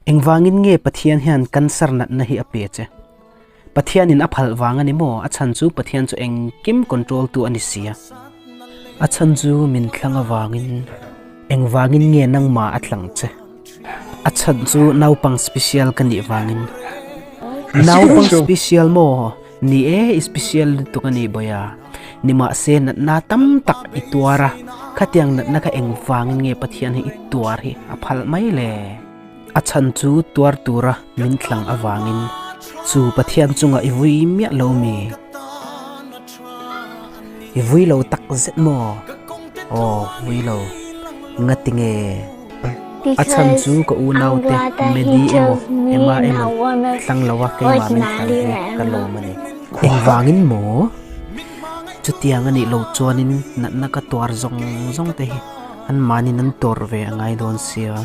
Engvangin nge Pathian hian cancer natna hi a pe che? Pathianin a phal vang a ni maw? A chhan chu Pathian chu engkim control tu a ni sia. A chhan chu min thlang avangin engvangin nge nangmah a thlang che? A chhan chu naupang special ka nih vangin. Naupang special maw? Ni e, i special lutuk a nih bawi a. Nimahse natna tam tak i tuar a, khatiang natna kha engvangin nge Pathian hi i tuar hi a phal mai le? A chhan chu tuar tura min thlang avangin chu Pathian chungah i vui miah lo mi? I vui lo tak zet maw? Aw, vui lo. Ngati nge? A chhan chu ka unaute Medi emaw Emma emaw thlang lo a keimah min thlang hi ka lawm a ni. Engvangin maw? Chutiang a nih loh chuanin natna ka tuar zawng zawng te hi anmahniin an tuar ve a ngai dawn sia.